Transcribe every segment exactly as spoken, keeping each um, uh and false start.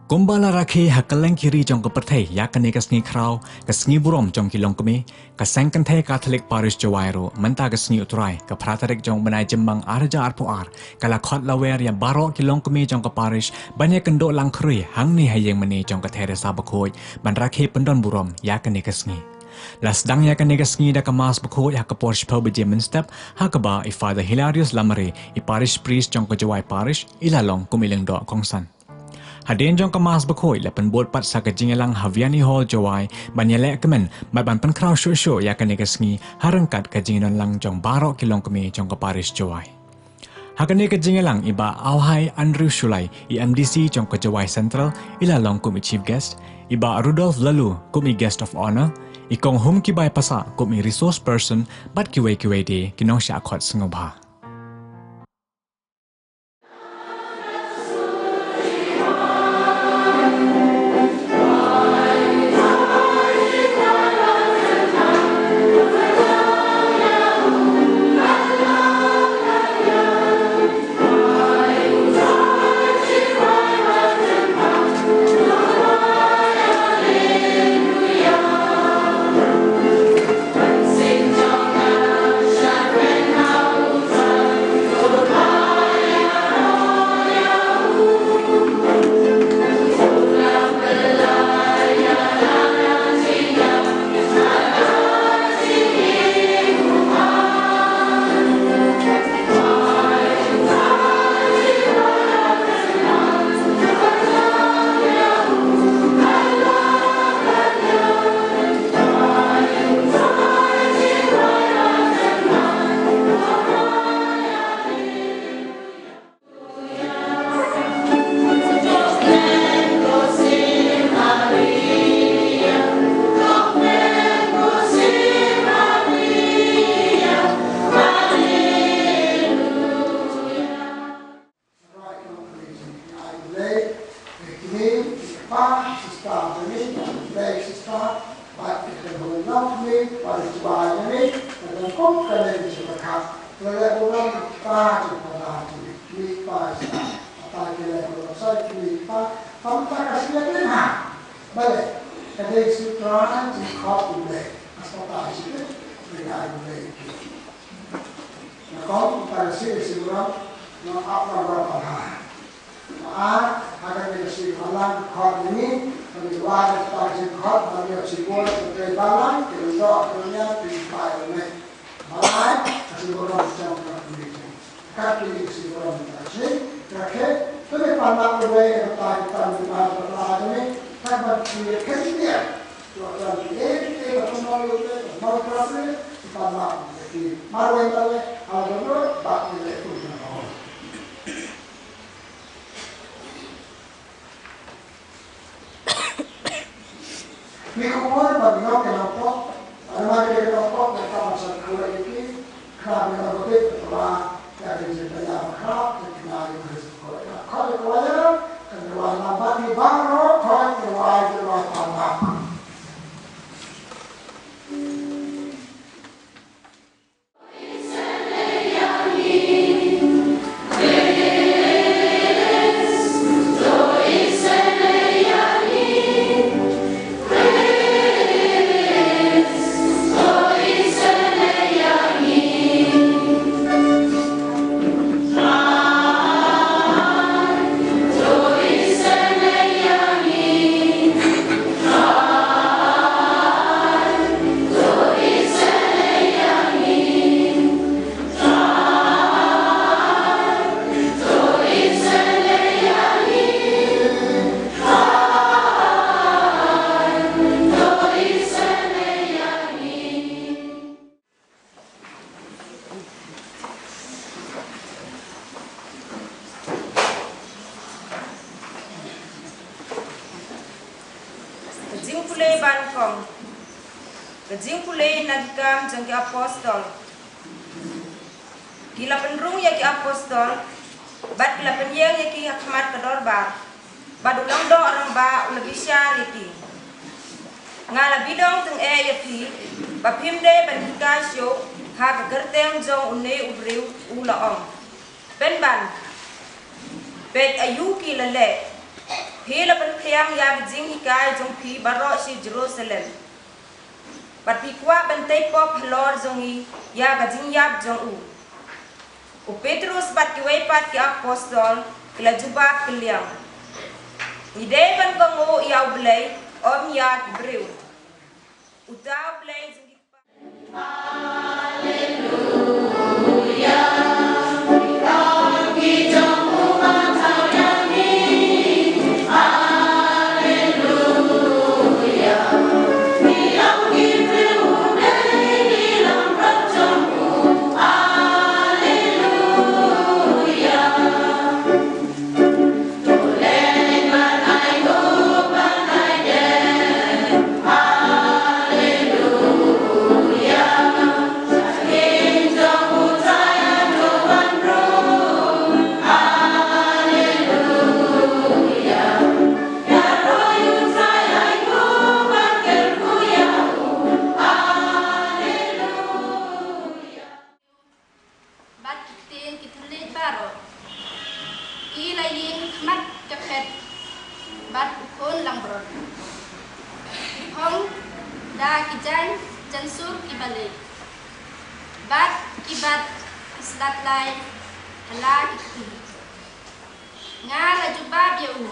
Kumba la rakhe ha kylleng ki ri jong ka pyrthei ïa kane ka sngi khraw, ka sngi burom jong ki longkmie, ka Seng Kynthei Katholik Parish Jowai ruh mynta ka sngi U Trai, ka phra tarik jong u bnai Jymmang ar hajar arphew ar, ka la khot lawer ïa baroh ki longkmie jong ka parish ban ïakynduh langkhrui hangne ha ïing mane jong ka Theresa Bakhuid ban rakhe pyndon burom ïa kane ka sngi. La sdang ïa kane ka sngi da ka Mass Bakhuid ha ka por shiphew baje mynstep, ha kaba i Father Hilarius Lamare, i Parish Priest jong ka Jowai Parish, i la long kum i lyngdoh kongsan. Hadien jong ka Mass Bakhuid la pynbud pat sa ka jingïalang ha Vianney Hall Jowai ban ïaleh kmen bad ban pynkhraw shuh shuh ïa kane ka sngi ha ryngkat ka jingdon lang jong baroh ki longkmie jong ka Parish Jowai. Ha kane ka jingïalang i Bah Auhai Andrew Shullai, i M D C jong ka Jowai Central, i la long kum i Chief Guest, i Bah Rudolph Laloo kum i Guest of Honour, i Kong Humkiebai Passah kum i Resource Person bad kiwei kiwei de ki nongshah khot sngewbha. Balei, ka dei shu trai jingkhot U Blei, hasta ka shi peit, ri ai U Blei ki. Nga kong, tang shi, shi burom, nga ap, nga burom, ap ha. Nga ap, ha kane ka shi balang, khot ïa ngi, kane ka wad, tang jingkhot, ba ngi ap shi burom, sa trei balang, ki lyndoh, ki lynñiar, ki pai, U Blei. Balai, ka shi burom jong ka community. Ka ki shi burom ka shi, ka khe, to ne pan na ko wei, ka tai pan na ko la ne, ka ban ki khe shi ne. To ka ki e, ki e ka pan na ko wei, ka mal ka shi, pan na ko wei. Mar wei ta le, ha la ko, ba ki le ku na ko. Ngi khubor ba ngi ïoh ki nongpop, ba namar ki nongpop, ba ka ban sa khur ïa ki, khnang ba ngi ïoh beit ba ïa ki jingpynïaid ba khraw, ki kynnoh ïa ki jingpynïaid ba khraw, ka ïa ka wai ïa, ka ïa wai namar ngi baroh, ka ïa wai, ka ïa wai, ka ïa wai. Ka jingpule ban kong. Ka jingpule na ki Kam jong ki Apostol. Ki la pynrung ïa ki apostol, bad ki la pynïeng ïa ki ha khmat ka dorbar, bad u lyngdoh rangbah u la bishar ïa ki. Nga la bi long tyngeh ïa phi, ba phim dei ban hikai shuh ha ka kyrteng jong une u briew, u la ong. Pynban, peit aïu ki la leh. Phi la pynphriang ïa ka jinghikai jong phi baroh sha Jerusalem, bad phi kwah ban tei pop halor jong ngi ïa ka jingïap jong u. U Petrus bad kiwei pat ki apostol ki la jubab kylliang, ngi dei ban kohnguh ïa U Blei, ym ïa ki briew. Uta U Blei jong ngi. Bad ki ktien ki thylliej baroh ki la ïeng khmat ka phet bad u khun langbrot. Ki phong da ki jaiñ jansur kiba leit, bad ki bat ki slat lai ha la ki kti. Nga la jubab ïa u,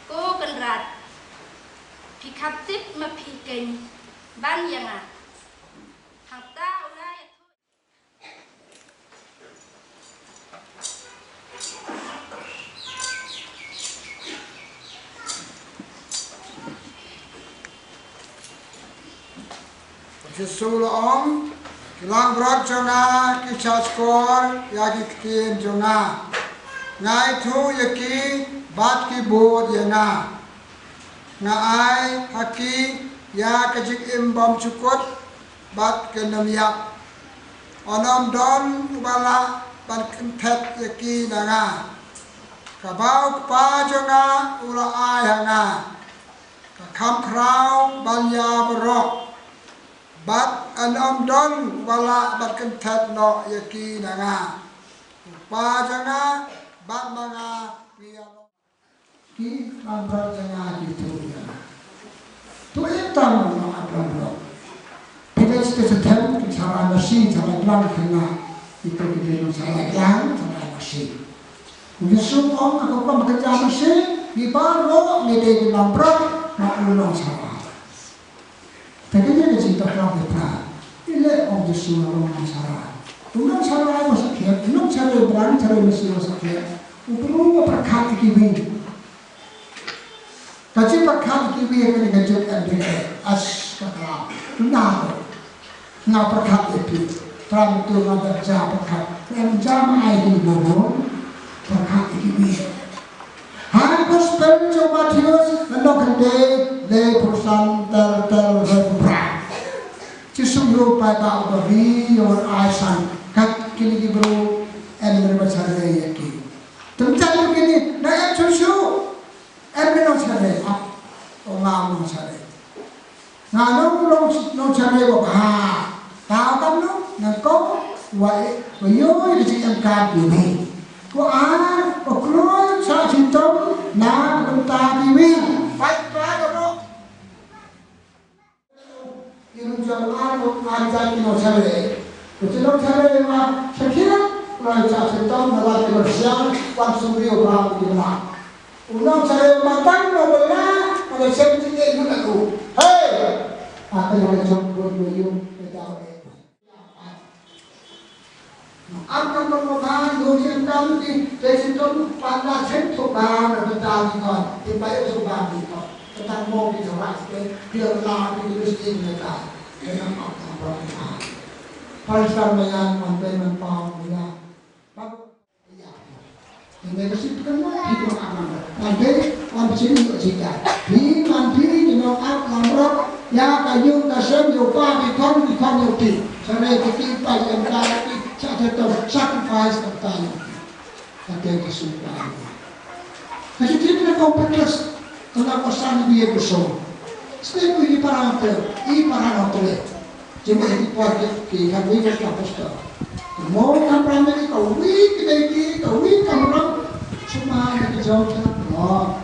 ko Kynrad, phi kham tip ma phi keiñ ban ïa nga. Hangta u la ïathuh. Jisu u la ong, ki langbrot jong nga ki shahshkor ïa ki ktien jong nga. Nga ithuh ïa ki bad ki bud ïa nga. Nga ai ha ki ïa ka jingim bymjukut bad kin ym ïap. Yn ym don uba lah ban kynthet ïa ki na nga. Kaba u Kpa jong nga u la ai ha nga, ka kham khraw ban ïa baroh, bad yn ym don uba lah ban kynthet noh ïa ki na nga. U Kpa jong nga bad ma nga ngi ïa long. Ki langbrot jong nga ki tuh ïa nga. Tuh ïa tam ma nga langbrot. Phi dei shisha shisha ki Sarai masi, Sarai blang ki nga. Ito ki dei nong Sarai blang, Sarai masi. U Jisu u ong, nga kwah ban kynja masi, ngi baroh ngi dei ki langbrot, ma u nong Sarai. Te kane ka jingthoh klam ka phra. Ile ong Jisu u long nong Sarai. U nong Sarai u sakhiat, u nong Sarai blang, Sarai masi u sakhiat. U briew u pyrkhat ïa kiwei. Ka jingpyrkhat ïa kiwei kane ka jingem dei as ka klam. Nga, nga pyrkhat ïa phi. Trai Myntdu, nga da jia pyrkhat. Em jia ma ai ki bun. Pyrkhat ïa kiwei. Ha Gospel jong u Mathaios, lynnong khyndai, laiphew san ter ter laiphew phra. Jisu u ïohi paidbah uba ri ïa u ai san, kat kine ki briew, em ruh ban shakri ïa ki. Te mynta kine, na em shuh shuh, em ruh nongshakri, ap, u ong nga u nongshakri. Nga long, long, nongshakri ba bha. Tang kumno, nyngkong, wa, wa ïoh ïa ka jingem kam kiwei. Wa ar, wa kloi sha shitom na ka bynta kiwei. Paidbah baroh. Ki nongshakri, ar, ar jait ki nongshakri. Ki nongshakri ma shakri, kloi sha shitom na la ki nongshakri, wan sumar ïa u ba ki la. U nongshakri ma tang u ba la, ma la shem jingeh lut ïa u. Hei! Aka la jong bun bun ïa u, ka jaw eh. Am kam kam ma ba, ïa u shem kam ki, te shem kam, pan la shem tu ba, na ba ta ni kon, ti ba ïa tu ba ni kon. Ka tang mo ki jawai, ki la la ki university ni ka. Ka nang am kam ba ni ka. Pastor Mayan, man bai man pau ni la. Ba Ïa. Ïa, ka shu pynlong phi kum u nongap langbrot. Ngan dei, ngan shu ïoh jingkyrkhu. Phi, ngan phi, ki nongap langbrot. Ïa ka ïing ka sem, ïa u pa, ki khun, ki khun ïa u ti. Sha re ki ti, pa ïa ka ti, sha te to, sacrifice ka ta ïa u ti. Ka te ka shu ta ïa u ti. Ka shu ti na ka u Petrus. Ka la ko san ïa u Yesu. Sne ku i para te, i para te. Jingmut ïa ki por ki, ki khatwei ka apostol. Mo kam primary kawei ki dei ki, kawei kam rong. Sumar ïa ki jong ka. Mo.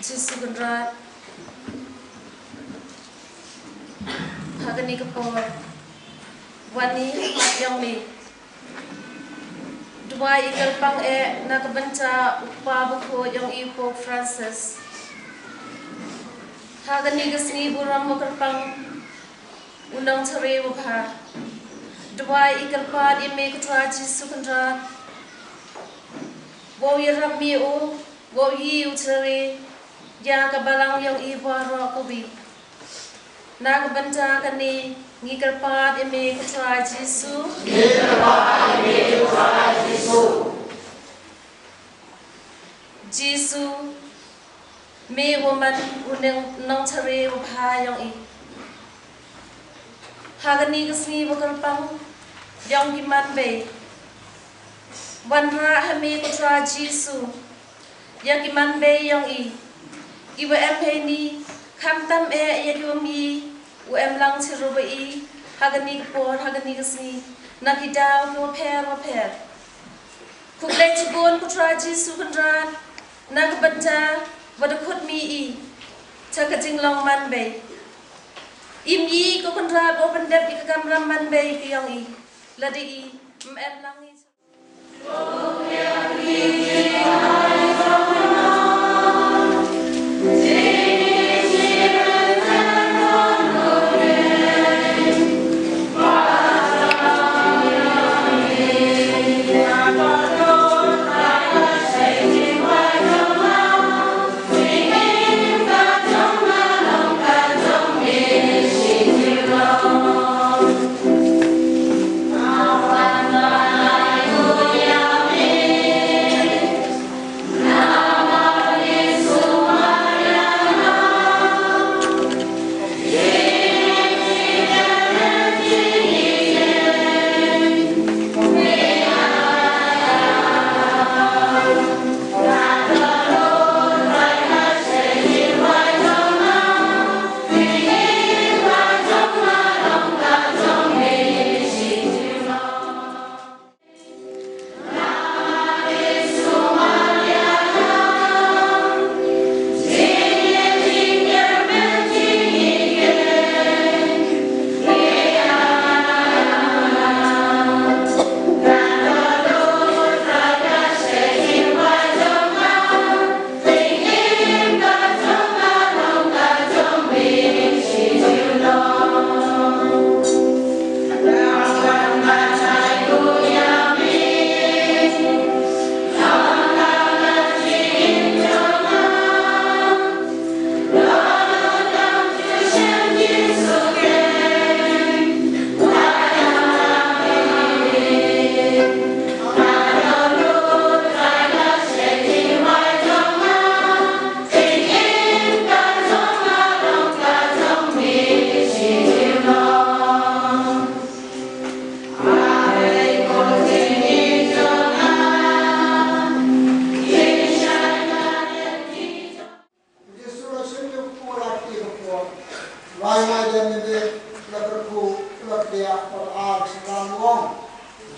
Jisu Kynrad, ha kane ka por, wan i ha khmat jong me. Duwai i kyrpang eh na ka bynta u kpa bakhuid jong i Pope Francis. Ha kane ka sngi burom ba kyrpang, u nongtrei u bha. Duwai i kyrpad ïa me ko Trai Jisu Kynrad. Wow ïarap me u, wow ïohi u trei ïa ka balang jong i baroh kawei. Na ka bynta kane ngi kyrpad ïa me ko Trai Jisu. Ngi kyrpad ïa me ko Trai Jisu. Jisu, me u man u neng nongtrei u bha jong i. Ha kane ka sngi ba kyrpang jong ki man bei. Wanrah ha me ko Trai Jisu ïa ki man bei jong i. Ki wa em heini, khamtam eh ïa ki wa mih, u em lang chirup ïa i ha kane ka por, ha kane ka sngi, na ki daw ki wa pher wa pher. Khublei chibun ko Trai Jisu Kynrad, na ka bynta wa da khot me i cha ka jinglong man bei. Im i ko Kynrad, u pyndep ïa ka kamram man bei ka jong i. Lada i, ym em lang i.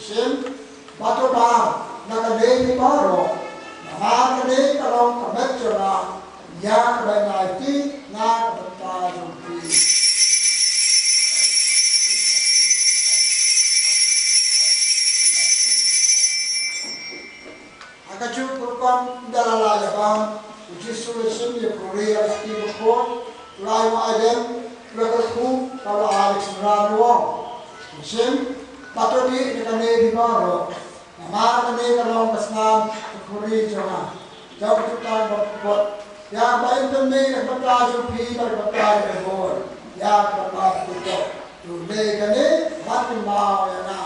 Sim, ba to bam na ka dei ni baroh, namar kane ka long ka met jong nga, ïa kaba nai ti na ka bynta jong phi. Ha kajuh ka rukom da la lah ïa bam, u Jisu u la shim ïa ka ri ha ka sting bakhuid, u la ai wa aidem, u la kyrkhu, bad u la ai ïa ka synran u ong. Shim, ba to dih na kane ni baroh. Namar kane ka long ka snam ka khuri jong nga. Jong ka jutang bakhuid. Ïa kaba in pynmih ïa ka bynta jong phi bad ka bynta jong ki bun. Ïa kaba phi to. To leh kane ban kynmaw ïa nga.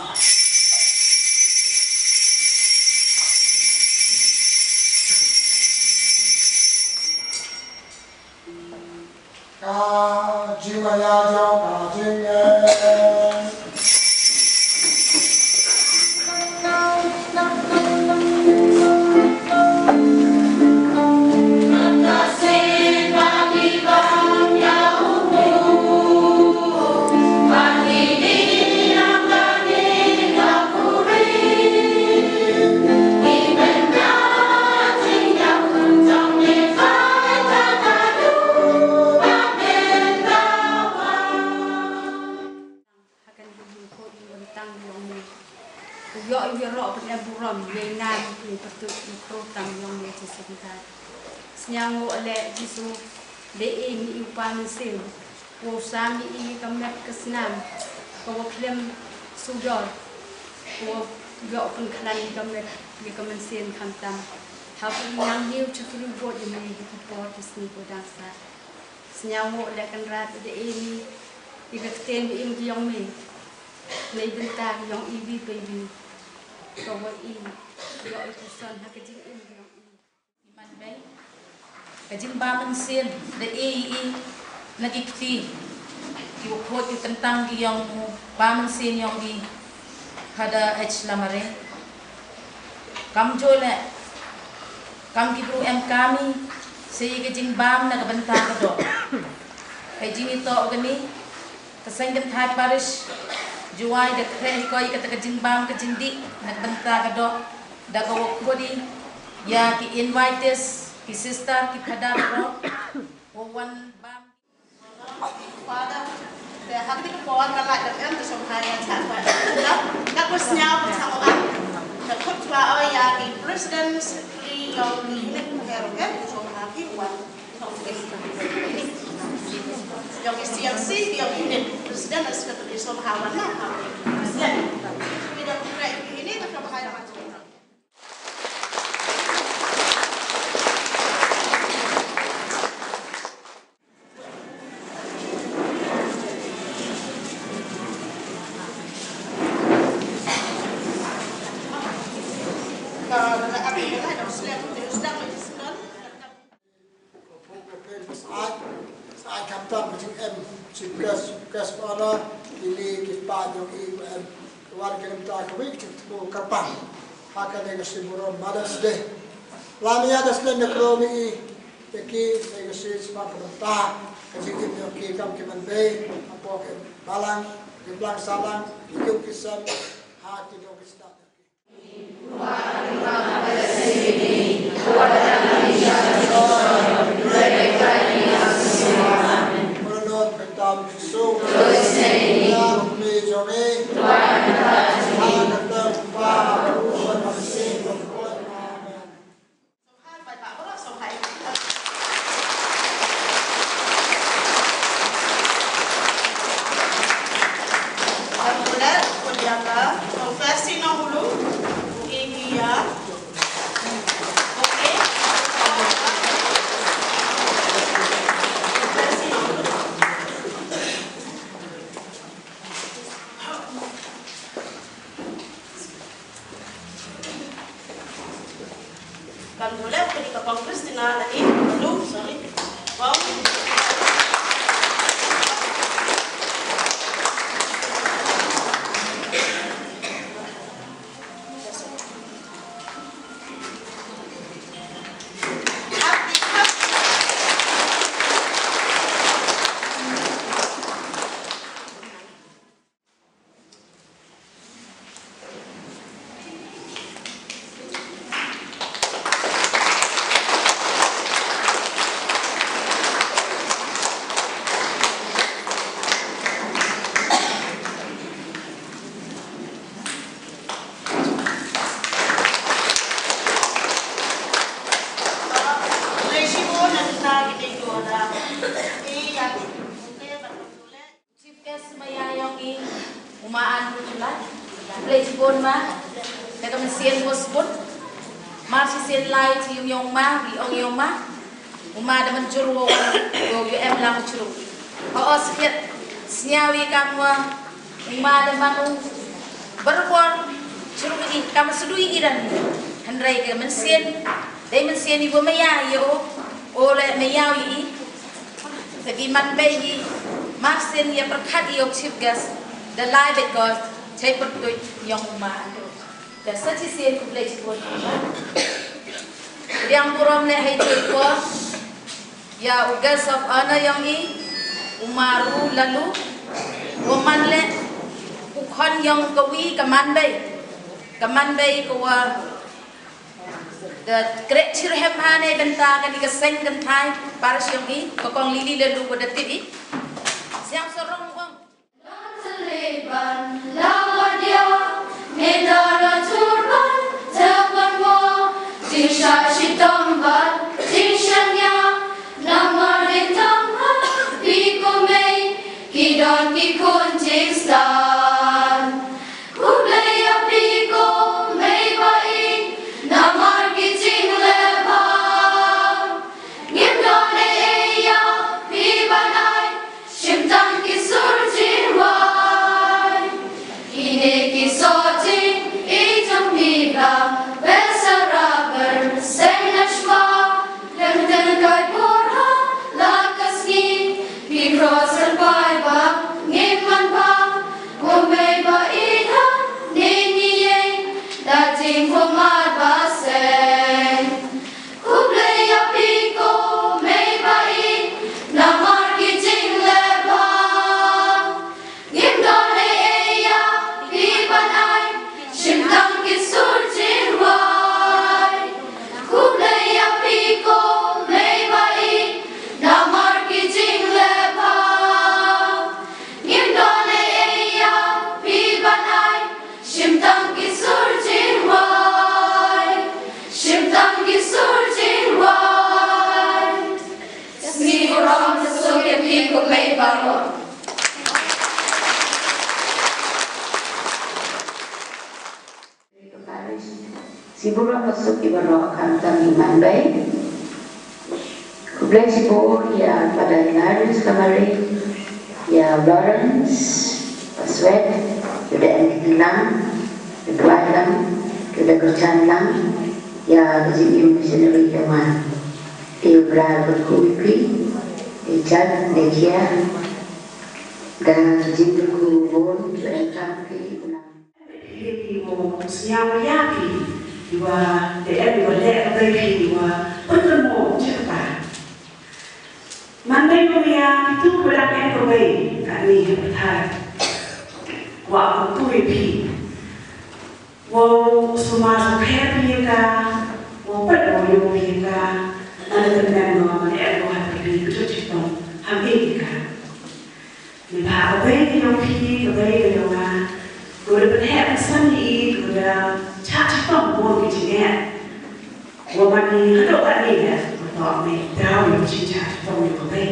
Ha kane ka jingkhuid jingkyntang jong me, u ïoh ïaroh ban ïa burom ïa i ngan ïa i pyrthei ïa i kyrteng jong me Jisu Khrist. Sngewbha leh Jisu, dei ïa i u pa mynsiem, u sam ïa i ka met ka snam, ka wa khlem sudor, u ïoh pynkhlan ïa ka met ïa ka mynsiem khamtam. Ha ka nang niu chukru bot ïa me ha ki por ki sngi ko dang sa. Sngewbha leh Kynrad, dei ïa i ka ktien ba im ki jong me. Nei bynta ki jong i wi pa i wi. Ka wa i ïoh i puson ha ka jingim ki jong i. I man bei ka jingbam mynsiem da ei i na ki kti ki wa khuid ki kyntang ki jong u bam mynsiem jong i, Phadar H Lamare. Kam jole kam ki bru em kami sei ka jingbam na ka bynta ka doh. Ka jingitoh kani ka seng kynthai parish Jowai da khreh hi ko ïa kata ka jingbam ka jingdih na ka bynta ka doh da ka wa khuid ïa ki invitees, ki sister, ki phadar ro wa wan bam. Father, te ha kane ka por ka lait da em ka song hai ka chat ba. Nga, nga kut sñiaw ba chang ba. Ka kut ba o ïa ki president, ki long ki unit, ki ro ki song ha ki wan. Yong ki C L C, yong ki unit president, secretary, so ha wan na ha. President. Ki da kut ini ka ba hai ma. Sa ai, sa ai khamtam ka jingem chief guest, chief guest of honor, kine ki kpa jong i, em, wan ka khamtam ka wi ka jingthmu kyrpang ha kane ka sngi burom Mother's Day. Lam ïa da snem da kro mi i ïa ki, ïa ki shisha ka bynta ka jingim jong ki kam ki man bei hapoh ki balang, ki blang salang, ki ïung ki sem, ha ki dong ki stad. Kan boleh, kini ka Congress tina lagi. Aduh, sorry. Wow. Chief guest ma ïa yong i, u ma An Ruth Lai. Khublei chibun ma. Da ka mynsiem ko sbun. Mar shisien lai chi yong yong ma, ri ong yong ma. U ma da mynjur wo wo yo em lang chru. Ho os kiet. Sñiaw i kam wa. U ma da man u. Berbor. Chru i kam sdui i dan. Hynrei ka mynsiem. Dei mynsiem i wo ma ïa i o. O le ma ïa i. Tagi man bei i. Marsien ïa pyrkhat ïa u chief guest da lai bad gor, chai pyrtuit ïong u ma. Da sa chi sien khublei chibun. Riang burom ne hei tui por ïa u guest of honor ïong i, u ma Ru Lalu, u man le u khon ïong ka wi ka man bei, ka man bei ka wa da krek chirhem ha ne bynta kani ka seng kynthai parish ïong i, ka kong Lily Lalu wa da tip i. Siang sarong wang. Khublei ïa phi ko mei ba i, namar ki jingleh bha. Ngim don ei ei ïa phi ban ai, shim tang ki sur jingrwai. Kine ki soh jingim jong phi ba, besa rabar seng nashwa. Lem tang kai por ha la ka sngi, phi cross kyrpad ba ngin man bha. Ko mei ba i, ha ne ngi ïeng da jingkhublei ba seng. Khublei ïa phi ko mei ba i, namar ki jingleh bha. Ngim don ei ei ïa phi ban ai, shim tang ki sur jingrwai. Khublei ïa phi ko mei ba i, namar ki jingleh bha. Ngim don ei ei ïa phi ban ai, shim tang ki sur jingrwai. Shim tang ki sur jingrwai. Sngi burom sa suk ïa phi ko mei baroh. Sngi burom sa suk ïa baroh, khamtam i man bei. Khublei shibun ïa Father Hilarius Kamari, ïa Lawrence Paswet, ïa da em ki lang, ïa da em lang, ïa da kyrchan lang ïa ka jingim missionary ïa nga. Te u Blei un kyrkhu ïa phi, te jat, te khia, da ka jingkyrkhu bun, te em kam phi, u nang. Phi, phi mo sñiaw ïa phi, iwa, te em iwa leh ka bei phi, iwa pynpynmo chakta. Man dei ko ïa phi tu ko dang em ko bei, kani ka pyrthai. Wa ko tu ïa phi. Wow sumar phi ïa ka, wow pynpynmo ïa ka. Man dei ko em ko, man dei em ko ha phi, ko tu chitom, ha phi ïa ka. Mynta ka bei ka jong phi, ka bei ka jong nga. Ko da pynheh pynsan ïa i, ko da chah chitom bun ki jingeh. Wa man i haduh katne leh, ko toh ne daw ïa ka jingchah chitom ïa ka bei.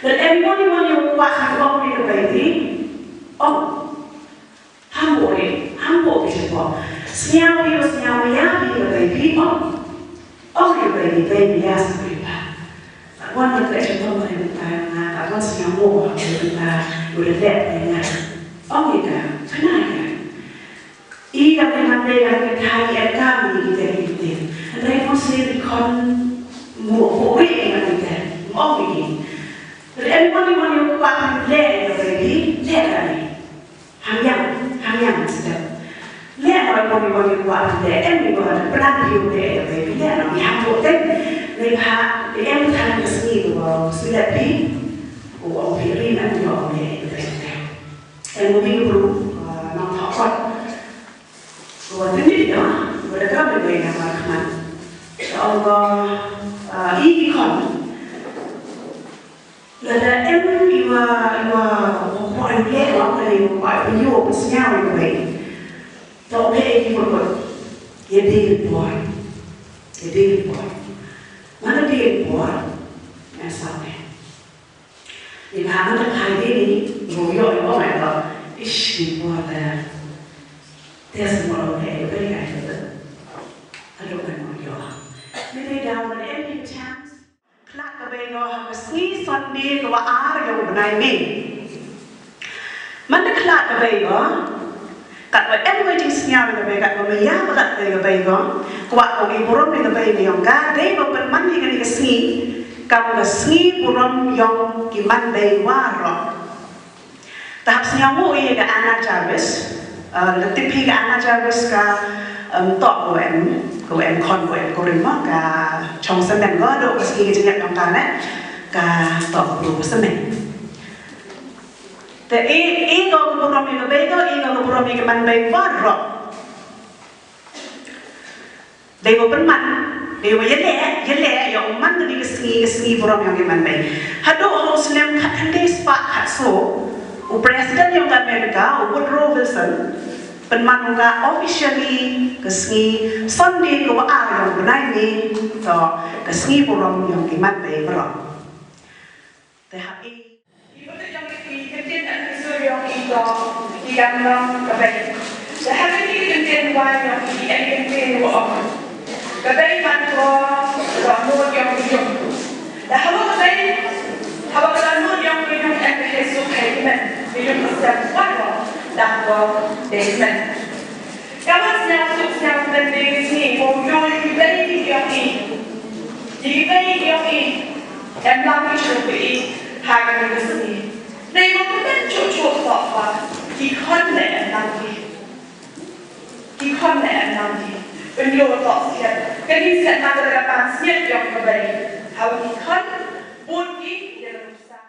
Lada em mon mon ïa u kwah ka ong ïa ka bei phi. Ong. Hangbo ri, hangbo ki jingpok. Sñiaw ri, sñiaw ri, ïa ri, ïa ri, ong. Ong ri, ïa ri, ïa ri, ïa sa ri ba. Ka wan na ka jingpok ri ba ta na, ka wan sñiaw mo ri ba ta, ri ba ta na. Ong ri ka, ka na ri ka. I ka ka na ri ka ka ta ri ka ka ri ka ri ka ri. Ri mo si ri kon mo, mo ri ka ri ka. Ong ri. Ri mo ni mo ni ko pa ri le ri ri, le ri. Hang yang, hang yang step. Le mo mo mo mo wa de em ni mo plan yu de de de le no yang ko de. Ni ha de em tang ke sini ko sila di. Ko o pi ri na ko de de de. Em mo mi bru no thok kot. Ko de ni no, ko de ka de na ma kman. Ko ko i kon. Lada em iwa, iwa, wa kwah ïa leh, wa kwah ïa, wa kwah ïa sñiaw ïa ka bei. To leh ïa ki por. Ïa dei por. Ïa dei por. Mana dei por. Ïa sa ne. Ïa ba mana phai dei ni, wo yo ïa ko mai to. Ish, ni por ta. Te sa mo leh ïa ka bei ka ïa ka. Aduh kan mo yo. Ni dei da mana em ki chance. Khlad ka bei ko ha ka sngi Sunday ka wa ar yong u bnai May. Man da khlad ka bei ko, kat wa em ka jingsñiaw ka bei, kat wa maya ka kat ka bei ko, ka wa ko i burom ka bei ka yong ka, dei ba pynman ïa kani ka sngi, Kam ka sngi burom yong ki manbei waroh. Te hap sngew nguh ïa ka Anna Jarvis. Eh, la tip hi ka Anna Jarvis ka, em, toh ko em, ko em khon ko em kurim mo, ka chong semen ko, do ka sngi ka jingïap yong ka ne, ka toh ko semen. Te i, i ko ka burom ïa ka bei ko, i ko ka burom ïa ka manbei waroh. Dei ba pynman, dei ba ïaleh, ïaleh ïa u man kane ka sngi, ka sngi burom yong ki manbei. Haduh ha u snem khatkhyndai spah khatsaw, u President yong ka America, u Woodrow Wilson, pynman u ka officially ka sngi Sunday ka wa ar yong u bnai May, to ka sngi burom yong ki manbei baroh. Te hap i. Ki bynta jong ki, ki ktien, ki sur jong ki, to ki kam long ka bei. Te ha kine ki ktien wai jong ki, ki ktien wa ong, ka bei man ko dohnud jong ki yung. Te haba ka bei, haba ka dohnud jong ki yung em ka heh suk heh ki men, ki yung ka sem wan ko, dang ko dei ki men. Ka wan sñiaw suk sñiaw teng dei ka sngi, wow ïoh ïa ki bei ki yong i. Ïa ki bei ki yong i. Em lang ki shu ba i ha kane ka sngi. Dei ba pynban shuh shuh toh ba ki khon leh em lang ki. Ki khon leh em lang ki. Pynïoh toh siat. Kane siat na ka pansngiat yong ka bei. Haba ki khon, bun ki ïa la nuksa.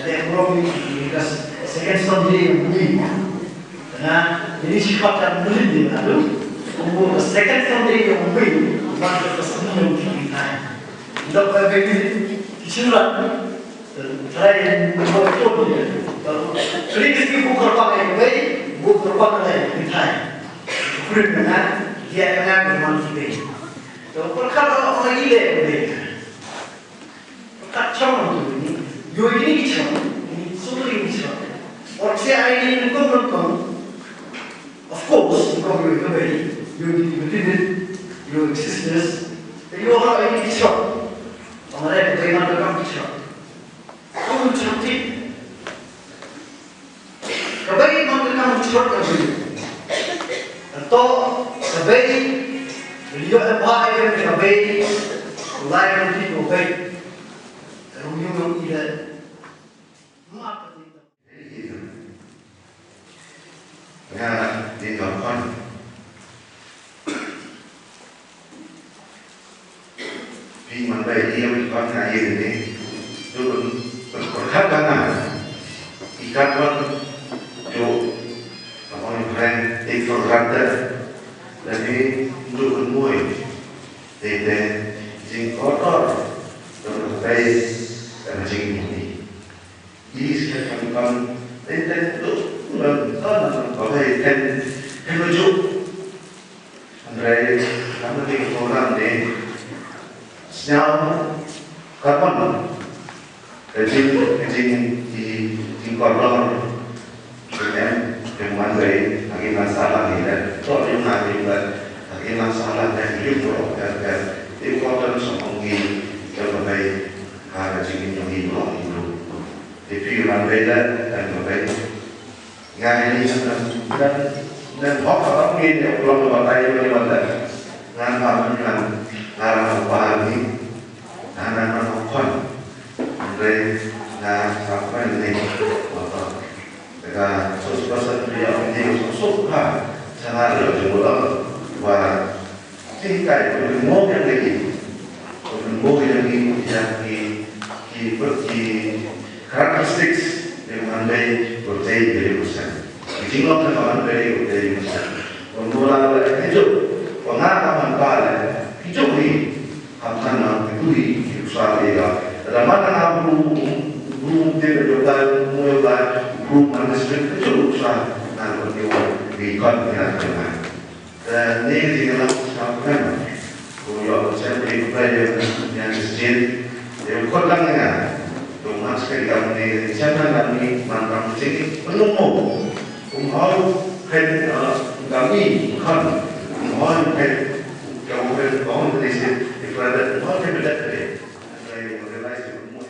Yang rom ni ka second Sunday yong May. Na ini siapa tak beli dia lalu. Umur second Sunday yong May. Maka kesenian kita. Ndak payah beli kisurat. Try buat tu dia. Klik sikit buka pakai baik, buka pakai kita. Kulit dengan dia kena memang kita. Kalau perkara orang gila dia. Ka chong tu ni, yo ini ki chong, ni suri ni chong. Or se ai ni kong kong kong. Of course, kong yo ka bai, yo ni ni ni, yo existence. Yo ha ini ki chong. Amare ka bai man ka kam ki chong. Kong chong ti. Ka bai man ka kam chot ka bai. Anto ka bai, ïoh em ba em ka bai, lai man ki ko bai. Ka rung yung yung ila. Ma ka ti. Nga din ka pan. Pi man bai ni wi pan na ye ne. Tu pun pun pun khat kan na. Ikat wan tu. Ka pon pren take for granted. Dan ni tu pun mui. Te te jing kotor. Tu bai dan jing ni. Ini siya kan kan. Te te tu. Kan kan kan. Bai kan. Kan juk. Hynrei, kam dei ka program ne. Sñiaw, carbon. Ka jing, ka jing, i, jingkordor. Em, em man bei, agi man salah ni le. To yung na yung le. Agi man salah ne, yung bro, em, em. Important song ong gi, em bei. Ha, ka jing yung yung bro, yung bro. Te phi man bei le, em bei. Nga ini nan nan nan hok apa mungkin ya, belum batai ini mana. Ngan apa mungkin ngan ngarang apa ni. Ngan ngan hok kon. Andre ngan apa ni. Apa. Daga sos pasal dia ini sos ha. Sangat dia jumpa. Wah. Ki kai, ki mo yang lagi. Ki mo yang lagi, yang ki, ki, ki characteristics yang mandai berjaya dari urusan. Ki jinglong kan mandai berjaya urusan. Ki mo la la hidup, pengaman pala hidup ni. Hamkan na peduli ki usaha dia. Dalam mana bru bru dia berjuang, bru mana sering hidup usaha. Nah, berjuang di kon dia. Te ne ka jingïalang sha pyrshah. Ko ïoh ka chen ka ïoh ka ïoh ka chen. Te u khot lang nga. To man ska ïa ne ka chen lang ni man kam chen ni. Pynlong mo. Um hau phen, uh, kami kan. Um hau phen. Ka u phen kong ni se. Ifrada um hau phen bedak te. Realize mo.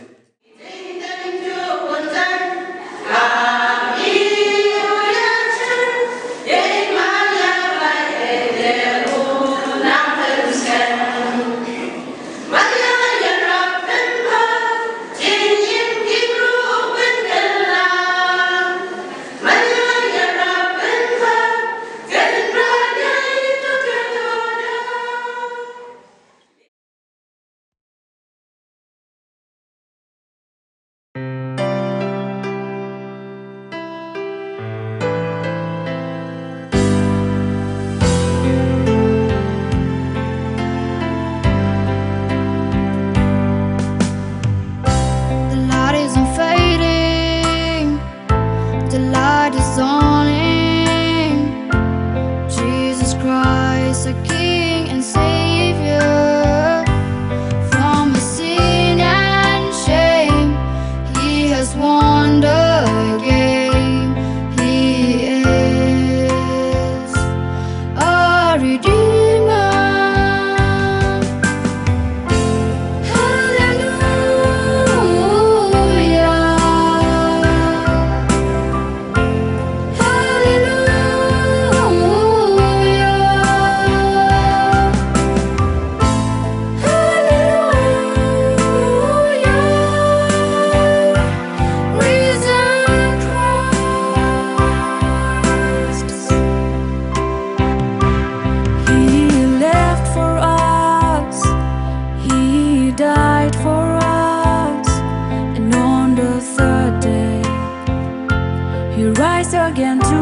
Rise again to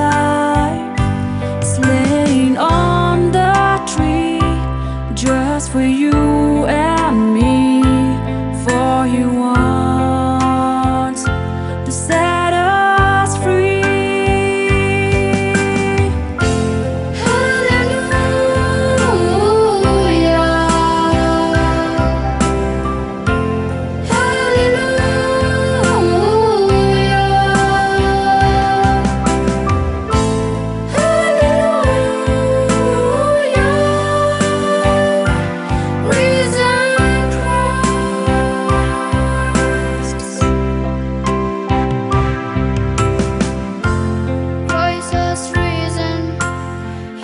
life, slain on the tree, just for you and me, for he wants to set us free. Hallelujah. Hallelujah. Hallelujah. Risen Christ. Christ has risen.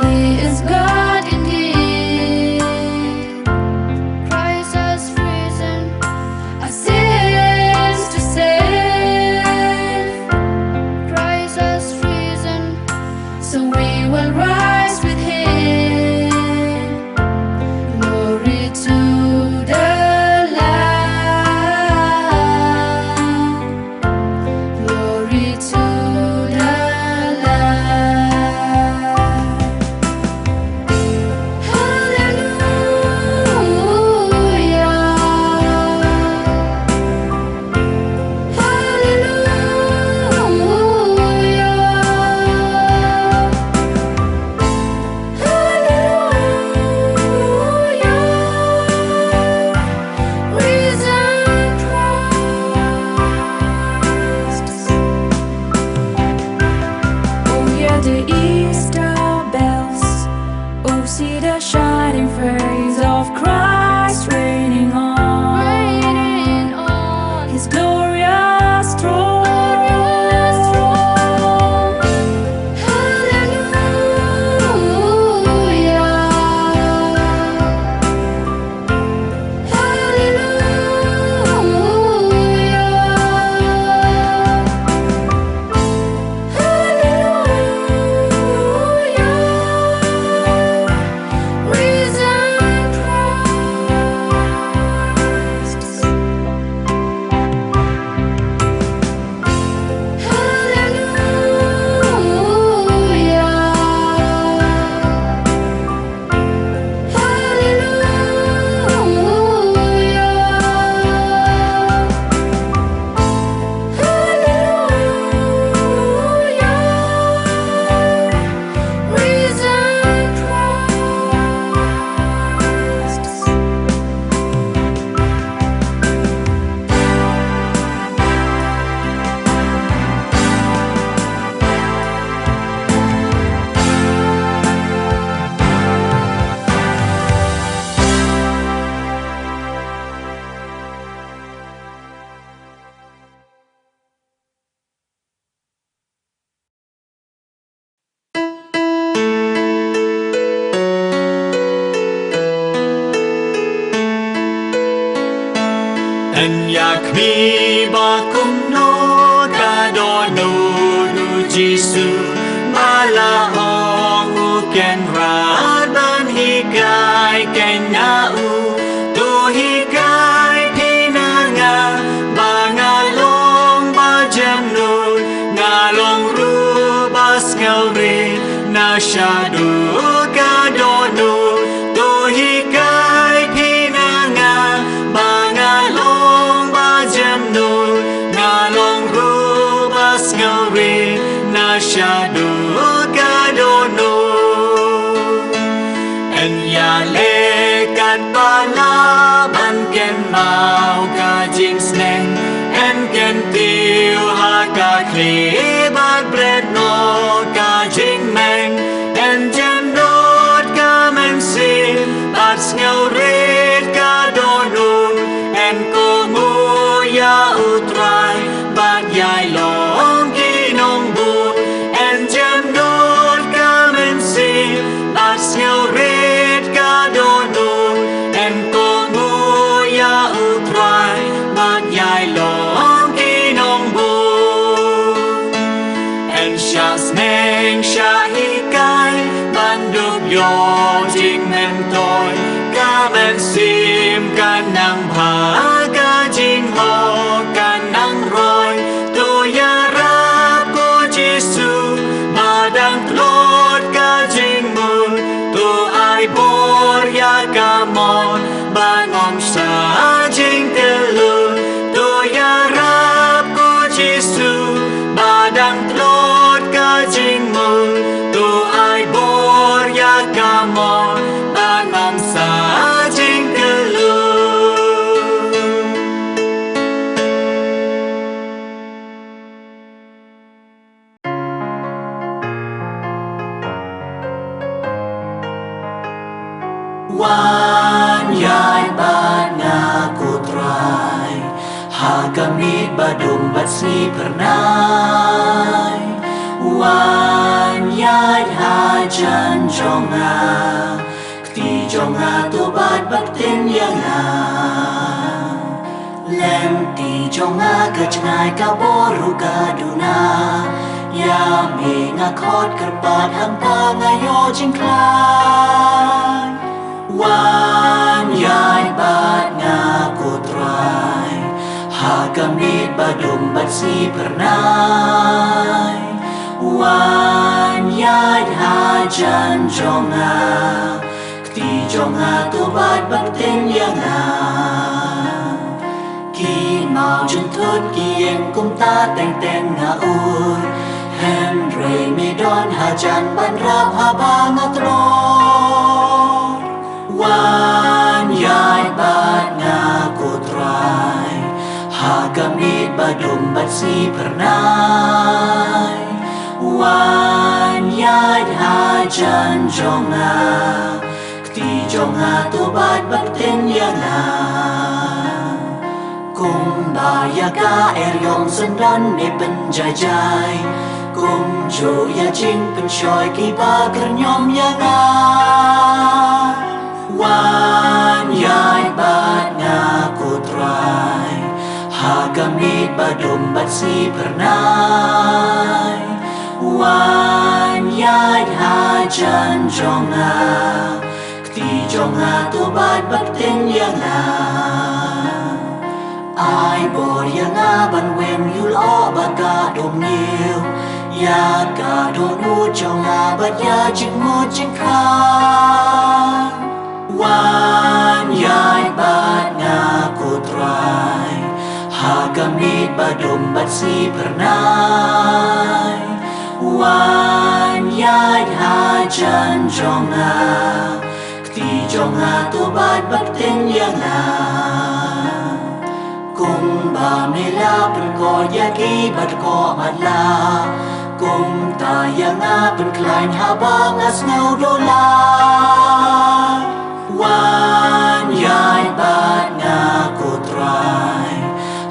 He is God indeed. Christ has risen, our sins to save. Christ has risen, so we will rise with him. Glory to the Lamb. Glory to the Lamb. Hallelujah. Hallelujah. Hallelujah. Risen Christ. Oh, hear the Easter bells. Oh, see the shining face of Christ reigning on. Reigning on. His glorious throne. Glorious throne. Hallelujah. Hallelujah. Hallelujah. Risen Christ. Hallelujah. Hallelujah. Hallelujah. Risen Christ. Yn ïa khmih ba kumno ka dohnud u Jisu, ba la ong u Kynrad ban hikai kynja u. To hikai phi na nga ba nga long ba jemnud, nga long ruh ba sngewrit na shaduh ka dohnud. To hikai phi na nga ba nga long ba jemnud, nga long ruh ba sngewrit na shaduh ka dohnud. Yn ïaleh katba lah ban kynmaw ka jingsneng, yn kyntiew ha ka khlieh bad bret noh ka jingmeng. Yn jemnud ka mynsiem bad sngewrit ka dohnud, yn kohnguh ïa U Trai bad ïai long ki nongbud. Yn jemnud ka mynsiem bad sngewrit ka dohnud, yn kohnguh ïa U Trai bad ïai long ki nongbud. Yn shah sneng shah hikai ban dup ïoh jingmyntoi, ka mynsiem kan nang bha, ka jinghok kan nang roi. To ïarap ko Jisu ba dang tlot ka jingmut, to ai bor ïa ka mon ba ngam sa jingkyllut. Wan ïaid bad nga ko Trai ha ka miet ba dum bad sngi phyrnai. Wan ïaid hajan jong nga, kti jong nga to bat bad ktien ïa nga. Lynti jong nga ka jngai, ka bor ruh ka duna. Ïa me nga khot kyrpad, hangta nga ïoh jingkhlaiñ. Wan ïaid bad nga ko Trai ha ka miet ba dum bad sngi phyrnai. Wan ïaid hajan jong nga, kti jong nga to bat bad ktien ïa nga. Ki mawjynthut ki ïeng kumta teng teng nga ur, hynrei me don hajan ban rap haba nga tlot. Wan ïaid bad nga ko Trai ha ka miet ba dum bad sngi phyrnai. Wan ïaid hajan jong nga, kti jong nga to bat bad ktien ïa nga. Kumba ïa ka eriong syndon me pynjai jai, kumjuh ïa jingpynshoi kiba kyrñiom ïa nga. Wan ïaid bad nga ko Trai ha ka miet ba dum bad sngi phyrnai. Wan ïaid hajan jong nga, kti jong nga to bat bad ktien ïa nga. Ai bor ïa nga ban weng ïuh lyoh bad ka dohnud, ïa ka dohnud jong nga bad ïa jingmut jingkhang. Wan ïaid bad nga ko Trai ha ka miet ba dum bad sngi phyrnai. Wan ïaid hajan jong nga, kti jong nga to bat bad ktien ïa nga. Kumba me la pynkoit ïa kiba dkoh matlah, kumta ïa nga pynkhlaiñ haba nga sngew duh lad. Wan ïaid bad nga ko Trai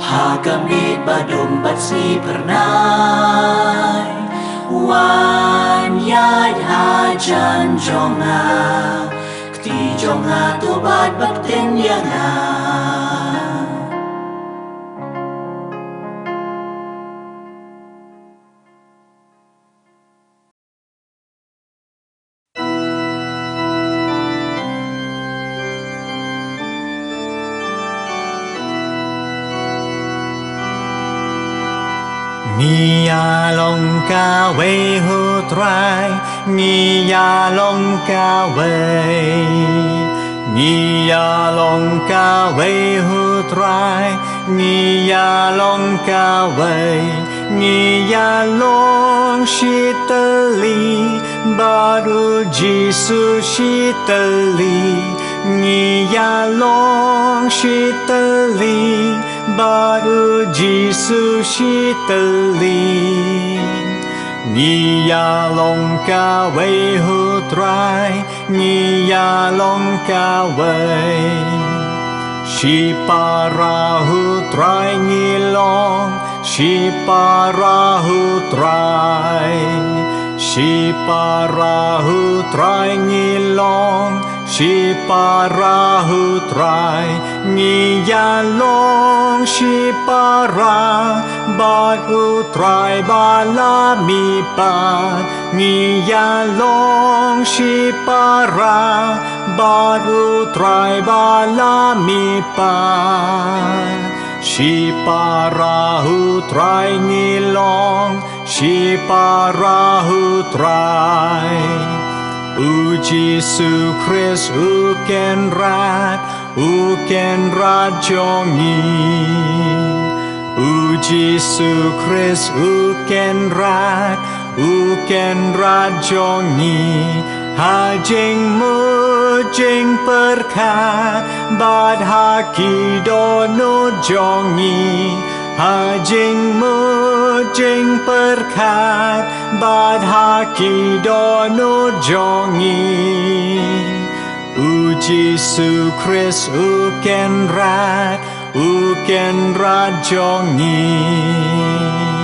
ha ka miet ba dum bad sngi phyrnai. Wan ïaid hajan jong nga, kti jong nga to bat bad ktien ïa nga. Ngi ïa long kawei ho Trai, ngi ïa long kawei. Ngi ïa long kawei ho Trai, ngi ïa long kawei. Ngi ïa long shitylli bad u Jisu shitylli. Ngi ïa long shitylli bad u Jisu shitylli. Ngi ïa long kawei ho Trai, ngi ïa long kawei. Shipara ho Trai ngi long, shipara ho Trai. Shipara ho Trai ngi long, shipara ho Trai. Ngi ïa long shipara bad u Trai ba la mihpat. Ngi ïa long shipara bad u Trai ba la mihpat. Shipara ho Trai ngi long, shipara ho Trai. U Jisu Khrist u Kynrad, u Kynrad jong ngi. U Jisu Khrist u Kynrad, u Kynrad jong ngi, ha jingmut jingpyrkhat bad ha ki dohnud jong ngi, ha jingmut jingpyrkhat bad ha ki dohnud jong ngi. U Jisu Khrist u Kynrad, u Kynrad jong ngi.